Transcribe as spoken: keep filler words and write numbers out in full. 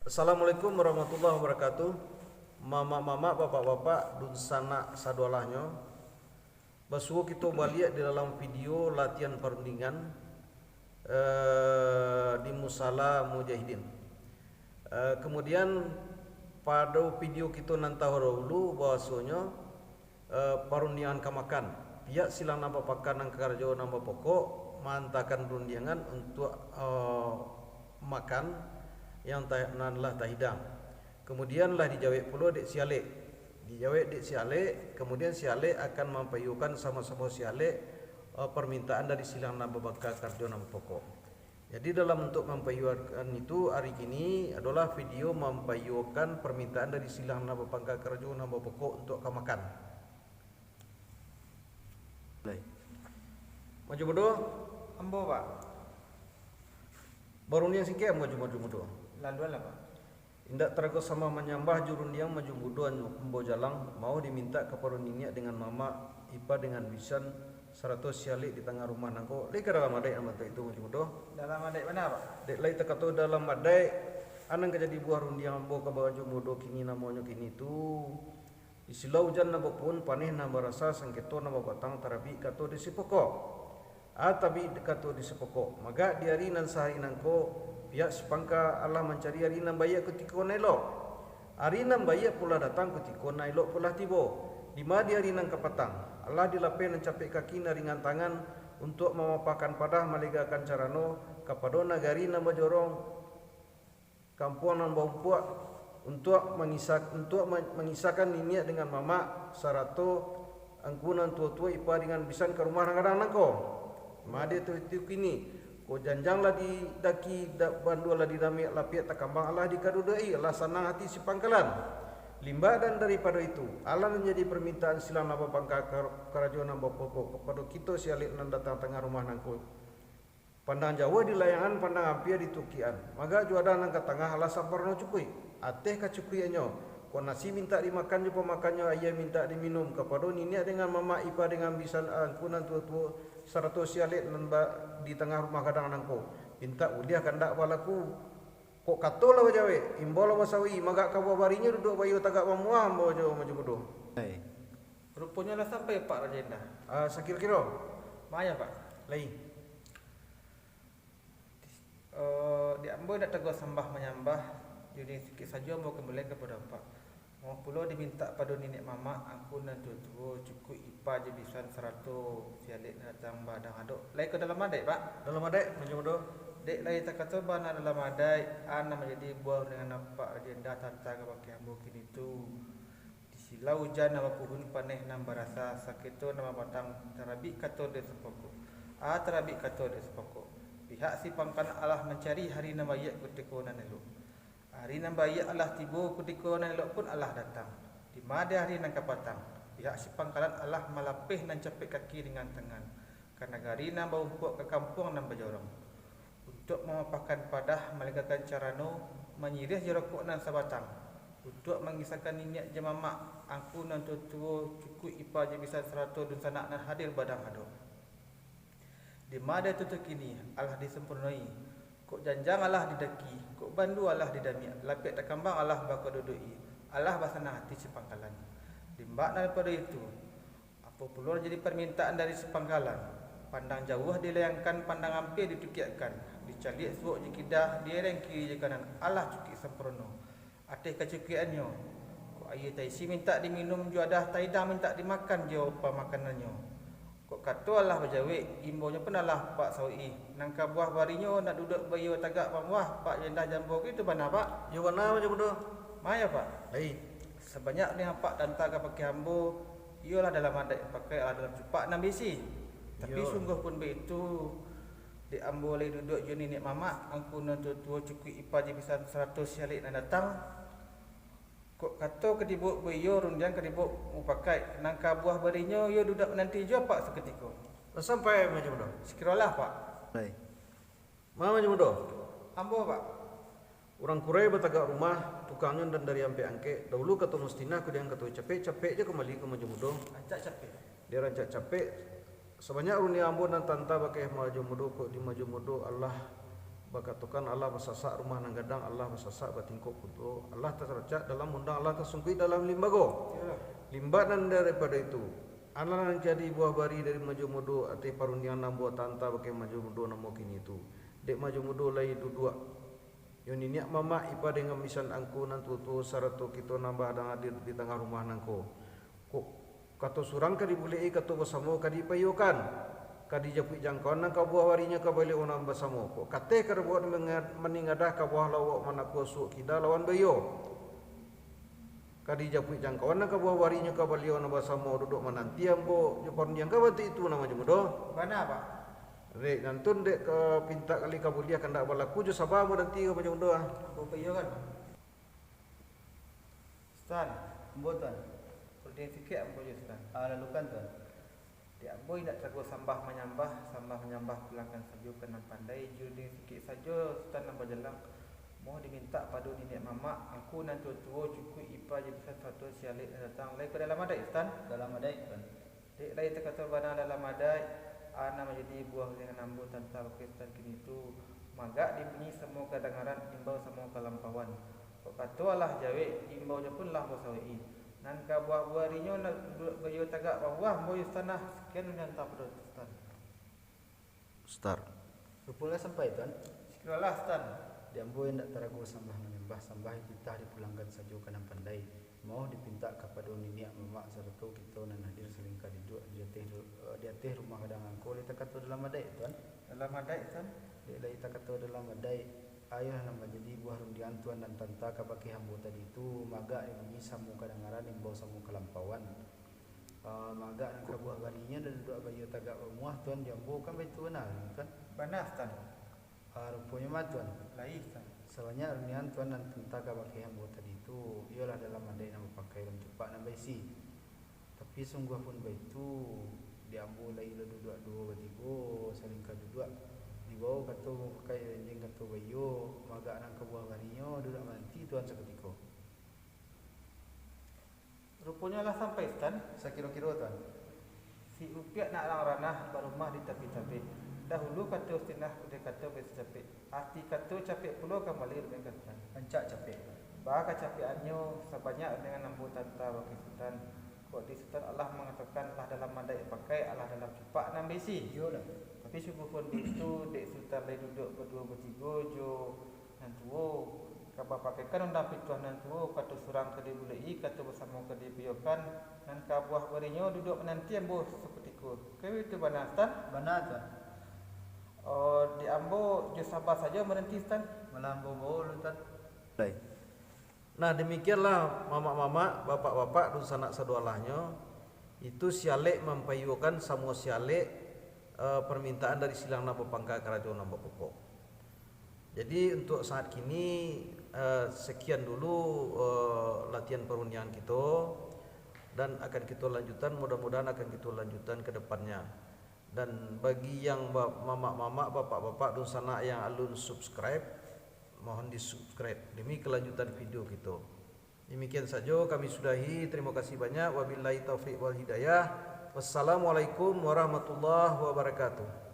Assalamualaikum warahmatullahi wabarakatuh. Mamak-mamak, bapak-bapak, dunsanak sadualahnyo. Basuo kito baliak di dalam video latihan parundingan, eh, di Musala Mujahidin. Eh, kemudian, pado video kito nan tadahulu, bahwasonyo, eh, parundingan ka makan. Pihak silang nan bapakan nan karajo nan bapokok maantakan rundiangan untuak, eh, makan yang ta-, nan lah tahidang. Kemudian lah dijawek pulo dek si Alek. Dijawek dek si Alek, kemudian si Alek akan mampaiyokan samo-samo si Alek, eh, parmintaan dari silang nan babangka karajo nan bapokok. Jadi, dalam untuak mampaiyokan itu, ari kini adolah video mampaiyokan parmintaan dari silang nan babangka karajo nan bapokok untuak ka makan. Mulai. Maju mudo. Ambo, Pak. Barundiang singkek, maju, maju mudo. Laluanlah, Pak. Indak tarago sambah manyambah jo rundiang maju mudo ambo jalang, mau dimintak kapado niniak dengan mamak, ipa dengan bisan, sarato si Alek di tangah rumah nangko. Lai ka dalam adaik nan bantuak itu, maju mudo? Dalam adaik bana, Pak? Dek lai takato dalam adaik, a nan ka jadi buah rundiang ambo ka maju mudo kini namonyo kini tu. Di silau ujan nan bapuhun, paneh nan barasa, sangketo nan babatang, tarabik kato di sipokok. A, tabik kato di sipokok. Magak di ari nan sahari nangko, pihak sipangka alah mancari ari nan baiak kutiko nan elok. Ari nan baiak pun lah datang, kutiko nan elok pun lah tibo. Dima di ari nan kapatang, alah dilapeh nan capek kaki, nan ringan tangan, untuak mamapahkan padah, malegakan carano, kapado nagari nan bajorong, kampuang nan baumpuak, untuak mangisa-, untuak ma-, mangisakan niniak dengan mamak, sarato angku nan tuo-tuo, ipa dengan bisan ka rumah nan gadang nangko. Made tu itu kini, kok janjang lah didaki, da-, bandua lah didamiak, lapiak takambang alah dikaduduak-i, alah sanang ati si pangkalan. Limbak dan daripado itu, alah manjadi parmintaan silang nan babangka kar-, karajo nan bapokok kapado kito si Alek nan datang tangah rumah nangko. Pandang jauah di layangan, pandang ampia di tukian. Magak juadah nan ka tangah alah samparno cukuik. Ateh kacukuikannyo, kok nasi mintak dimakan jo pamakannyo, aia mintak diminum, kapado niniak dengan mamak, ipa dengan bisan, angku nan tuo-tuo, sarato si Alek nan ba-, di tangah rumah gadang nangko, pintak buliah kandak balaku. Kok kato lah bajawek, imbau lah basawi, magak ka buah barinyo duduak baiyo tagak bamuah, ambo jo maju mudo. Hai. Ruponyo lah sampai, Pak Raja Indah. Ah, sakiro-kiro. Maya, Pak. Lai. Eh, di ambo indak taguah sambah manyambah, jadi sikik sajo ambo ka mulai kapado Apak. Mau pulo dimintak pado niniak mamak, angku nan tuo-tuo, cukuik ipa jo bisan, sarato si Alek nan datang badang adok. Lai ka dalam adaik, Pak? Dalam adaik, maju mudo. Dek lai takato bana dalam adaik, a nan manjadi buah rundiangan Apak Raja Indah tanta kabake ambo kini tu. Di silau ujan nan bapuhun, paneh nan barasa, sangketo nan babatang, tarabik kato dek sapokok. A, tarabik kato dek sapokok. Pihak si pangkalan alah mancari hari nan baiak kutiko nan elok. Hari nan baiak alah tibo, kutiko nan elok pun alah datang. Dima di hari nan kapatang, pihak si pangkalan alah malapeh nan capek kaki ringan tangan, ka nagari nan baumpuak, ka kampuang nan bajorong. Untuak mamapahkan padah, malegakan carano, manyiriah jo rokok nan sabatang, untuak mangisakan niniak jo mamak, angku nan tuo-tuo, cukuik ipa jo bisan, sarato dunsanak nan hadir badang adok. Dima di tutuik kini, alah disampurnoi. Kok janjang alah didaki, kok bandua alah didamiak, lapiak takambang alah bakaduduak-i, alah basanang ati si pangkalan. Limbak daripado itu, apo pulo jadi parmintaan dari si pangkalan? Pandang jauah dilayangkan, pandang ampia ditukiakkan, dicaliak suok jo kidah, diereng kiri jo kanan, alah cukuik sampurno. Ateh kacukuikannyo, kok aia taisi mintak diminum, juadah tahidang mintak dimakan jo pamakanannyo. Kok kato alah bajawek, imbaunyo pun alah Pak sawi-i. Nan ka buah barinyo, nak duduak baiyo tagak bamuah, Pak Jendah Jambo, itu bana, Pak? Iyo bana, maju mudo. Maya, Pak? Lai. Sabanyak nan Apak tanta kabake ambo, iyolah dalam adaik pakai, alah dalam cupak nan baisi. Tapi Iyo. Sungguahpun baitu, dek ambo lai duduak jo niniak mamak, angku nan tuo-tuo, cukuik ipa jo bisan, sarato si Alek nan datang. Kok kato ka dibuek baiyo, rundiang ka dibuek mupakaik, nan ka buah barinyo, iyo duduak mananti jo Apak sakutiko. Lah sampai, maju mudo. Sakirolah, Pak. Lai. Ma maju mudo? Ambo, Pak. Urang kurai batagak rumah, tukangnyo nan dari ampek angkek, dahulu kato mustinah, kudian kato capek, capek jo kambali ka maju mudo. Rancak capek. Di rancak capek, sabanyak rundiang ambo nan tanta bakeh maju mudo, kok di maju mudo alah Bakatokan alah basasak rumah nan gadang, alah basasak batingkok kudo, alah taracak dalam undang, alah tasungkuik dalam limbago. Iyolah. Limbak nan daripado itu, alah nan jadi buah bari dari majo mudo ateh parundiangan nan ambo tanta bakeh majo mudo nan kini tu. Dek majo mudo lai duduak jo niniak mamak ipa dengan bisan angku nan tuo-tuo sarato kito nan badang hadir di tangah rumah nangko. Kok kato surang ka dibulek-i, kato basamo ka dipaiyokan, ka dijapuik jangkauan nan ka buah barinyo ka baliau nan basamo. Kok kateh ka dibuek manga-, maningadah ka buah lawak manakua suok kida lawan baiyo. Ka dijapuik jangkauan nan ka buah barinyo ka baliau nan basamo duduak mananti ambo jo parundiang ka bantuak itu nan majo mudo. Bana, Pak. Dek, nantun dek ka pintak kali ka buliah kandak balaku jo saba ambo nanti ka majo mudo, ah. Ambo paiyokan, Pak. Sutan, ambo, Tuan. Runding sikek ambo jo, Sutan. Ah, lalukan, Tuan. Dek ambo indak tarago sambah manyambah, sambah manyambah pulangkan sajo ka nan pandai, jo runding sikek sajo, Sutan, nan bajalang. Moh dimintak pado niniak mamak, angku nan tuo-tuo, cukuik ipa jo bisan sarato si alek nan datang, lai ka dalam adaik, Sutan? Dalam adaik, Tuan. Dek lai takato bana dalam adaik, a nan manjadi buah dengan ambo tanta bakeh Sutan kini tu, magak dibunyi samo kadangaran, imbau samo kalampauan. Kok kato alah jawek, imbau jo pun lah basawek-i. Nan ka buah-buah rinyo, nan duduak baiyo tagak babuah, ambo jo Sutan lah. Sakian nan tanta pado Sutan. Sutan. Ruponyo lah sampai, Tuan. Sikirolah, Sutan. Di ambo indak tarago sambah manyambah, sambah jo titah dipulangkan sajo ka nan pandai. Moh dipintak kapado niniak mamak sarato kito nan hadir saling ka duduak di ateh ru-, di ateh rumah gadang angko, lai takato dalam adaik, Tuan. Dalam adaik, Tuan. Dek lai takato dalam adaik, ayolah nan manjadi buah rundiangan Tuan nan tanta ka bakeh ambo tadi tu, magak dibunyi samo kadangaran, imbau samo kalampauan. Ah, magak nan ka buah barinyo, nan duduak baiyo tagak bamuah, Tuan, jo ambo kan baitu bana, Tuan? Bana, Sutan. Ah, ruponyo mah, Tuan. Lai, Sutan. Sabanyak rundiangan Tuan nan tanta ka bakeh ambo tadi tu, iyolah dalam adaik nan bapakai, dalam cupak nan baisi. Tapi sungguah pun baitu, di ambo lai lah duduak duo batigo, saling ka duduak. Dibawo kato bapakai, enjeng kato baiyo, magak nan ka buah barinyo, duduak mananti Tuan sakutiko. Ruponyo lah sampai, Sutan. Sakiro-kiro, Tuan. Si Upiak nak rang ranah, barumah di tapi tabek. Dahulu kato sitinah, kini kato bacacapek. Arti kato capek pulo kambali, rumiang ka Sutan. Rancak capek, Tuan. Baa kacapekannyo, sabanyak rundiangan ambo tanta bakeh Sutan. Kok di Sutan alah mangatokan, alah dalam adaik bapakai, alah dalam cupak nan baisi. Iyolah. Tapi sungguahpun baitu, dek Sutan lai duduak baduo batigo jo nan tuo, ka bapakaikan undang pituah nan tuo, kato surang ka dibulek-i, kato basamo ka dipaiyokan, nan ka buah barinyo duduak mananti ambo sakutiko. Ka baitu bana, Sutan? Bana, Tuan. Oh, di ambo jo saba sajo mananti, Sutan. Malah ambo bawo lu, Tuan. Lai. Nah, demikianlah mamak-mamak, bapak-bapak, dunsanak sadoalahnyo. Itu si alek mampaiyokan samo si alek, eh, parmintaan dari silang nan bapangka karajo nan bapokok. Jadi, untuk saat kini, eh, sekian dulu, eh, latihan parundiangan kito, dan akan kito lanjutan, mudah-mudahan akan kito lanjutan ke depannya. Dan bagi yang ba-, mamak-mamak, bapak-bapak, dunsanak yang alun subscribe, mohon di-subscribe demi kelanjutan video kito. Demikian sajo kami sudahi. Terima kasih banyak. Wabillahi taufik wal hidayah. Wassalamualaikum warahmatullahi wabarakatuh.